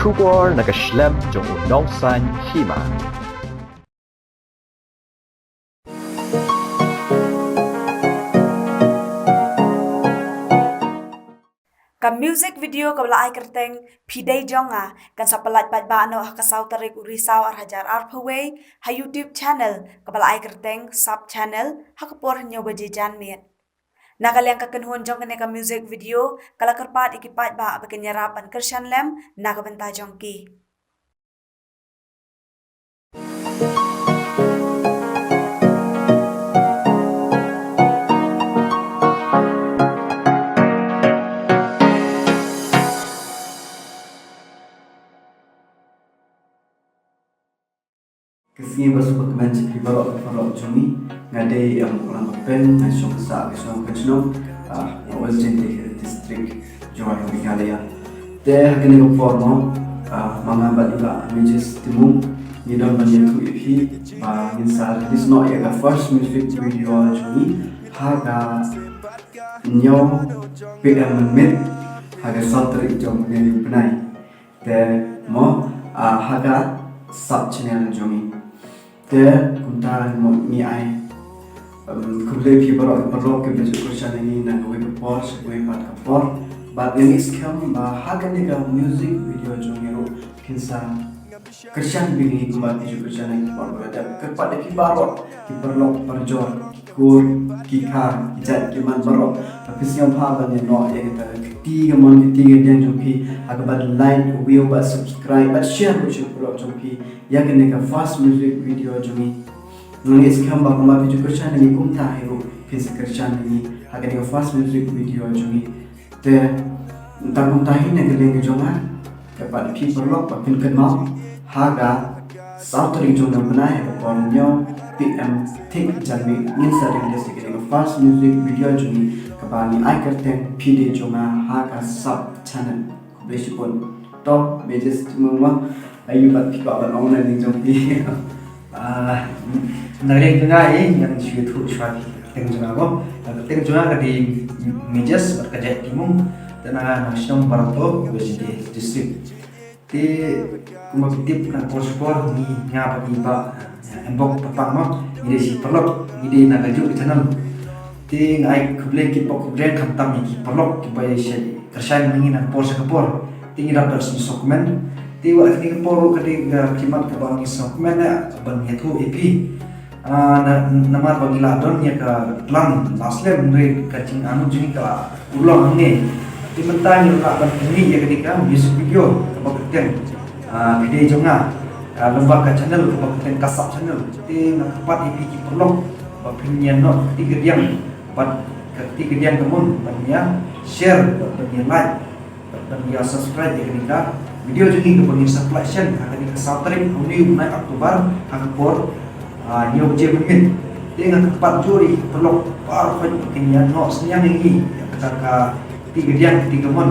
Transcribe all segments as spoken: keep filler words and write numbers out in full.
Khubor na ka shlem jong u nongsan hima. Ka music video kaba la ai kyrteng Phi Dei Jong Nga kan sa pyllait paidbah noh ha ka saw tarik u Risaw ar hajar arphew wei ha YouTube channel kaba la ai kyrteng Sap Channel ha ka por hynñiew baje janmiet. Na ka liang ka kynhun jong kane ka music video ka la kyrpad ïa ki paidbah ba kin ïarap ban kyrshan lem na ka bynta jong ki. Ka sngi ba suk bakmen jong phi baroh, baroh jong ngi. Nga dei, em, Muklam Bakpeng, nga shong sah ka shnong Kynshno, ah, West Jaintia Hills District, jong ka Meghalaya. Te ha kane ka por mo, ah, ma nga bad i Bah Majes Timung ngi don ban ïathuh ïa phi ba ngin sa release noh ïa ka first music video jong ngi ha ka hynñiew P M mynmiet ha ka saw tarik jong une u bnai. Te mo, ah, ha ka Sap Channel jong ngi. Te kumta mo ngi ai, um, khublei phi baroh ki paralok kiba ju kyrshan ïa ngi na kawei ka por sha kawei pat ka por. Bad ngi skhem ba ha kane ka music video jong ngi ruh phin sa kyrshan bad ngi kumba phi ju kyrshan ïa ngi ki por ba la dep. Kyrpad ïa phi baroh ki paralok parajor, ki kur, ki kha, ki jait ki man baroh ba phin sngewbha ban ïa noh ïa kata ka kti kamon, ka kti kadiang jong phi ha kaba like, view bad subscribe bad share ruh sha ki paralok jong phi ïa kane ka first music video jong ngi. Ngi skhem ba kumba phi ju kyrshan ïa ngi kumta hi ruh phin sa kyrshan ïa ngi ha kane ka first music video jong ngi. Te tang kumta hi na ka liang ka jong nga, kyrpad ïa phi paralok ba phin kynmaw ha ka saw tarik jong une u bnai ha ka por hynñiew P M thik janmiet ngin sa release ïa kane ka first music video jong ngi kaba ngi ai kyrteng Phi Dei Jong Nga ha ka Sap Channel. Khublei shibun. To, Majes Timung mo, ai ïa bad phi kwah ban ong na liang jong phi. Ah, na liang jong nga, eh, ngan shu ïathuh shuwa ka kyrteng jong nga mo. Ka kyrteng jong nga ka dei Majes bad ka jait Timung. Te nga na shnong Barato, West Jaintia District. Te kumba phi tip na por sha por ngi, nga bad i Bah, eh, Embok Papang mo, ngi dei shi paralok, ngi dei na kajuh ka channel. Te nga ai khublei kitbok khublei khamtam ïa ki paralok kiba ïa kyrshan ïa ngi na ka por sha ka por. Te ngi dap da sngewsih kmen. Te wat kane ka por ruh ka dei ka khmat kaba ngi sngewkmen ïa ban ïathuh ïa phi. Ah, na, namar ba ngi la don ïa ka plan la slem, hynrei ka jingangnud jong ngi ka la urlong hangne. Te mynta ngi la lah ban pynmih ïa kane ka music video kaba kyrteng, ah, Phi Dei Jong Nga, ah, lyngba ka channel kaba kyrteng Ka Sap Channel. Te nga kyrpad ïa phi ki paralok ba phin ïa noh ka kti kadiang bad ka kti kadiang kamon ban ïa share bad ban ïa like bad ban ïa subscribe ïa kane ka video jong ngi kaba ngin sa pynlait shen ha kane ka saw tarik une u bnai October ha ka por, ah, hynñiew baje mynmiet. Te nga kyrpad jur ïa ki paralok baroh ba kin ïa noh synñiang ïa ngi ïa kata ka kti kadiang kti kamon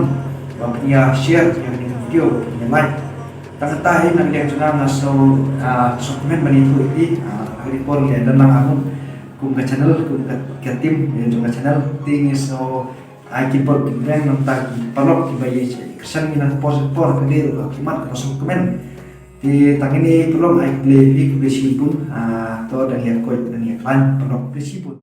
ban ïa share ïa kane ka video ban ïa like. Tang kata hi na ka liang jong nga nga sngew, ah, sngewkmen ban ïathuh ïa phi, ah, ha kane ka por ngi ïa don lang ha kum ka channel, kum ka, ka team ïa jong ka channel. Te ngi sngew ai kitbok kitbriew na bynta ki paralok kiba ïa kyrshan ïa ngi na ka por sha ka por, ka dei ruh ka khmat kaba sngewkmen. Te tang kine paralok ai khublei ïa phi, khublei shibun, ah, to dang ïa koit dang ïa khlaiñ paralok, khublei shibun.